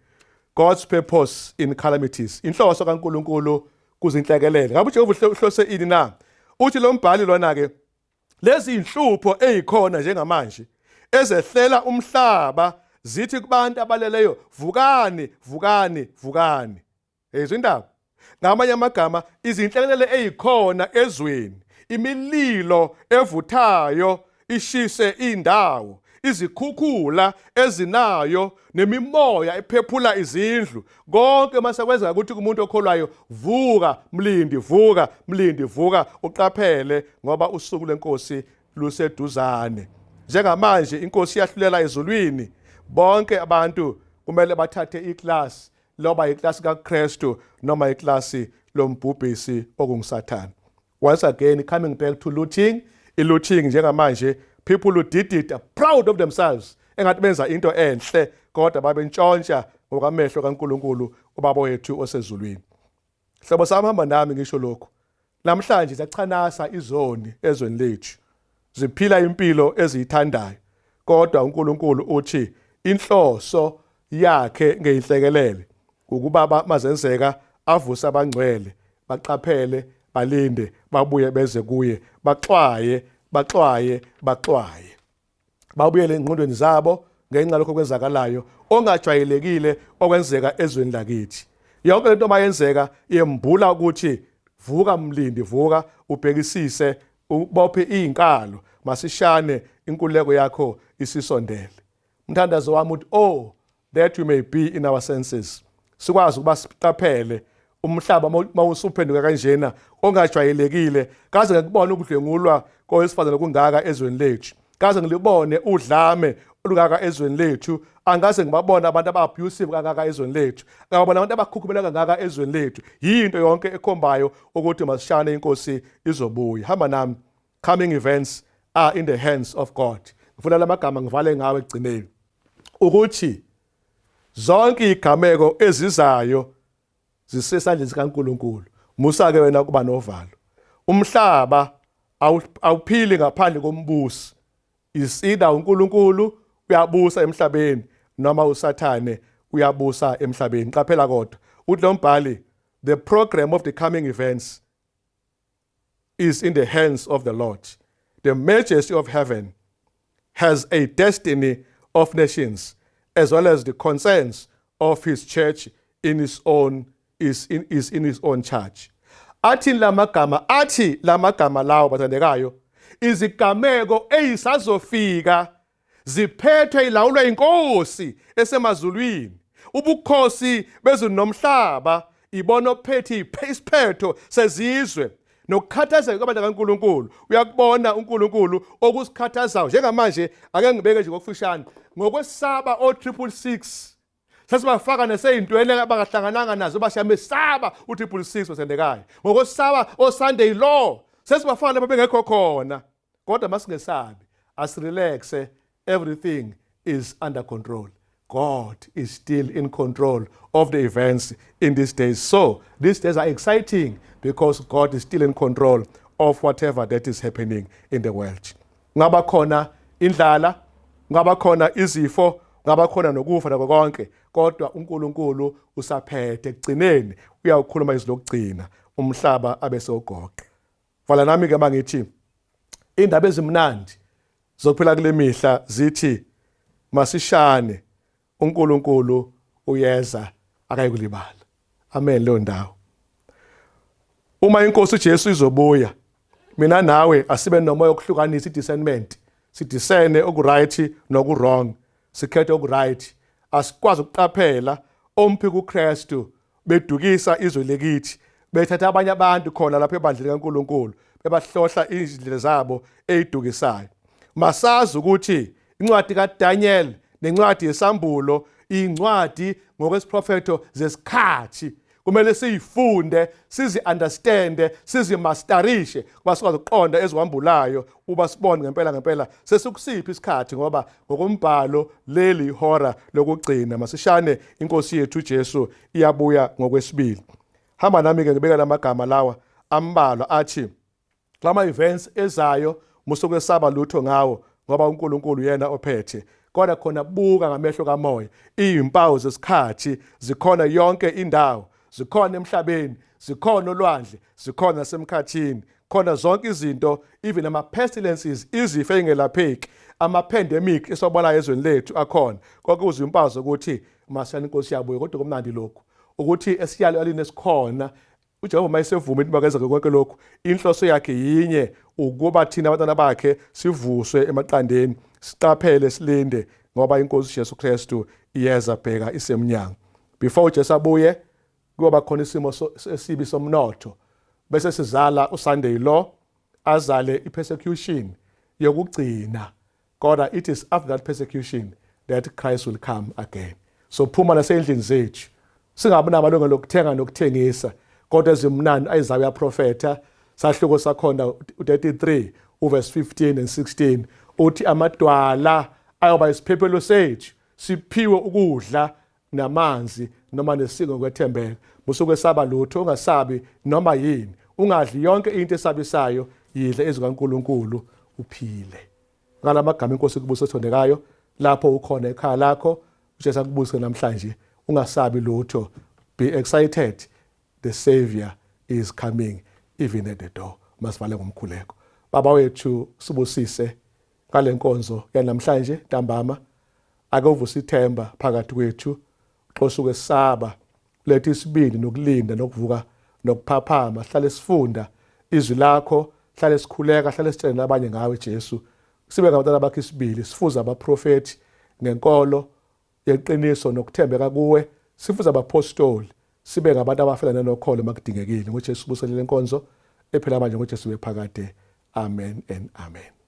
God's purpose in calamities, inhloso kaNkuluNkulu kuzinhlekelele. Ngabe uJehova uhlose ini na? Uthi lo mbhali lona ke, lezi inhlupho ezikhona njengamanje ezehlela umhlaba zithi kubantu abaleleyo, "Vukani, vukani, vukani." Yezwa indaba. Ngamanye amagama, izinhlekelele ezikhona ezweni, imililo evuthayo ishise indawo, izikhukhula ezinayo, nemimoya ephephula izindlu, konke mase kwenzeka ukuthi kumuntu okholwayo, "Vuka mlindi, vuka mlindi, vuka uqaphele, ngoba usuku lenkosi luseduzane." Njengamanje inkosi iyahlulela ezulwini. Bonke abantu kumele bathathe i-class, loba iklasi kaKristu noma iklasi lombhubhisi okunguSathane. Once again, coming back to looting, i-looting njengamanje, people who did it are proud of themselves. Engathi benza into enhle kodwa babentshontsha ngokwamehlo kaNkuluNkulu ubaba wethu osezulwini. Hlobo sami, hamba nami ngisho lokhu. Namhlanje siyachanasa izoni ezweni lethu. Ziphila impilo eziyithandayo. Kodwa uNkulunkulu uthi inhloso yakhe ngeyinhlekelele ukuba mazenzeka avuse abangcwele baqaphele balinde babuye beze kuye baxwaye baxwaye baxwaye babuyele engqondweni zabo ngenxa lokho kwenzakalayo ongajwayelekile okwenzeka ezweni lakithi. Yonke lento mayenzeka yembula ukuthi vuka mlindi, vuka ubhekisise, ubophe izinkalo, masishane inkululeko yakho isisondele. Umthandazo wami uthi, oh, that we may be in our senses, sikwazi ukuba siqaphele umhlaba mawusuphenduka kanjena ongajwayelekile. Kaze ngikubona ukudlwengulwa kowesifazane kungaka ezweni lethu, kaze ngilibone udlame olungaka ezweni lethu, angaze ngibabona abantu aba-abusive kangaka ezweni lethu, ngababona abantu abakhukhumela kangaka ezweni lethu. Yinto yonke ekhombayo ukuthi masishane inkosi izobuya. Hamba nami, coming events are in the hands of God. Ngifuna lamagama ngivale ngawe ekugcineni ukuthi zonke igameko ezizayo zisesandleni sikaNkuluNkulu. Musa ke wena kuba novalo. Umhlaba awuphili ngaphandle kombusi. Isida uNkulunkulu uyabusa emhlabeni noma uSathane uyabusa emhlabeni. Qaphela kodwa, uthi lo mbhali, the program of the coming events is in the hands of the Lord. The majesty of heaven has a destiny of nations as well as the concerns of his church in his own is in his own charge. Athi lamagama, athi lamagama lawo, bathandekayo, izigameko ezisazofika ziphethwe, ilawulwa inkosi esemazulwini. Ubukhosi bezulu nomhlaba ibona ophethe isiphetho sezizwe nokukhathazeka kwabantu kaNkuluNkulu. Uyakubona uNkulunkulu okusikhathazayo njengamanje. Ake ngibeke nje ngokufushane, ngokwesaba o 666 sesibafaka neseyintweni abangahlangananga nazo, basiyamesaba u666 basendekayo, ngokwesaba o Sunday law sesibafaka lapho bengekho khona. Kodwa masingesabi, asirelaxe, everything is under control. God is still in control of the events in these days. So these days are exciting because God is still in control of whatever that is happening in the world. Ngaba khona indlala, ngaba khona izifo, ngaba khona nokufa nako konke, kodwa uNkulunkulu usaphethe. Ekugcineni uyawukhuluma izwi lokugcina, umhlaba abe sewugoqa. Vala nami ke mangithi indaba ezimnandi zokuphila kule mihla zithi masishane uNkulunkulu uyeza, akayikulibala. Amen. Leyo ndawo, uma inkosi uJesu izobuya, mina nawe asibe nomoya wokuhlukanisa, i-discernment, sidiscerne okuright noku-wrong, sikhethe okuright. Asikwazi ukuqaphela omphika uKristu bedukisa izwe lekithi, bethatha abanye abantu khona lapha ebandleni kaNkuluNkulu, bebahlohla izindlela zabo ezidukisayo. Masazi ukuthi incwadi kaDaniel nencwadi yesambulo, incwadi ngokwesiprofetho zesikhathi, kumele siyifunde, sizi-understande, sizimasterishe kuba sikwazi ukuqonda eziwambulayo, uba sibone ngempela ngempela sesikusiphi isikhathi, ngoba ngokombhalo leli hora lokugcina. Masishane inkosi yethu uJesu iyabuya ngokwesibili. Hamba nami ke ngibeka lamagama lawa ambalwa athi lama events ezayo musukwesaba lutho ngawo, ngoba uNkulunkulu yena ophethe. Kodwa khona buka ngamehlo kamoya, izimpawu zesikhathi zikhona yonke indawo, zikhona emhlabeni, zikhona olwandle, zikhona nasemkhathini, khona zonke izinto, even ama pestilences, izifo ezingelapheki, ama pandemic esiwabonayo ezweni lethu akhona. Konke kuzimpawu zokuthi masiyani inkosi yabuya. Kodwa kumnandi lokhu ukuthi esiyalweni esikhona uJehova mayesevuma ukuthi makwenzeke konke lokhu, inhloso yakhe yinye, ukuba thina abantwana bakhe sivuswe emaqandeni, siqaphele, silinde, ngoba inkosi Jesu Kristu iyeza, bheka isemnyango. Before uJesu abuye kuyoba khona isimo esibi somnotho, bese sizala uSunday law, azale ipersecution yokugcina. Kodwa it is after that persecution that Christ will come again. So phuma nasendlini zethu, singabi namalungelo lokuthenga nokuthengisa. Kodwa ezimnandi ayizayo uyaprofetha, sahluko sakhona u33 uverse 15 and 16 uthi amadwala Ayoba isiphephelo sethu, siphiwe ukudla namanzi noma nesiko ngokwethembeka. Musukwesaba lutho, ungasabi noma yini, ungadli yonke into esabisayo, yidla izwi kaNkulunkulu uphile. Ngalamagama inkosi kubuso othandekayo lapho ukhona ekhaya lakho, uJesu akubuse namhlanje, ungasabi lutho. Be excited, the savior is coming even at the door. Masivale ngomkhuleko. Baba wethu, sibusise ngale nkonzo yanamhlanje ntambama. Ake uvuse ithemba phakathi kwethu, xosha ukwesaba, letha isibindi nokulinda nokuvuka nokuphaphama, hlale sifunda izwi lakho, hlale sikhuleka, hlale sitshele nabanye ngawe Jesu. Sibe ngabantwana bakho isibili, sifuze abaprofethi ngenkolo yeqiniso nokuthembeka kuwe, sifuze abapostoli, sibe ngabantu abafelana nokholo makudingekile. NgoJesu buselele inkonzo ephela manje, ngoJesu bephakade. Amen and amen.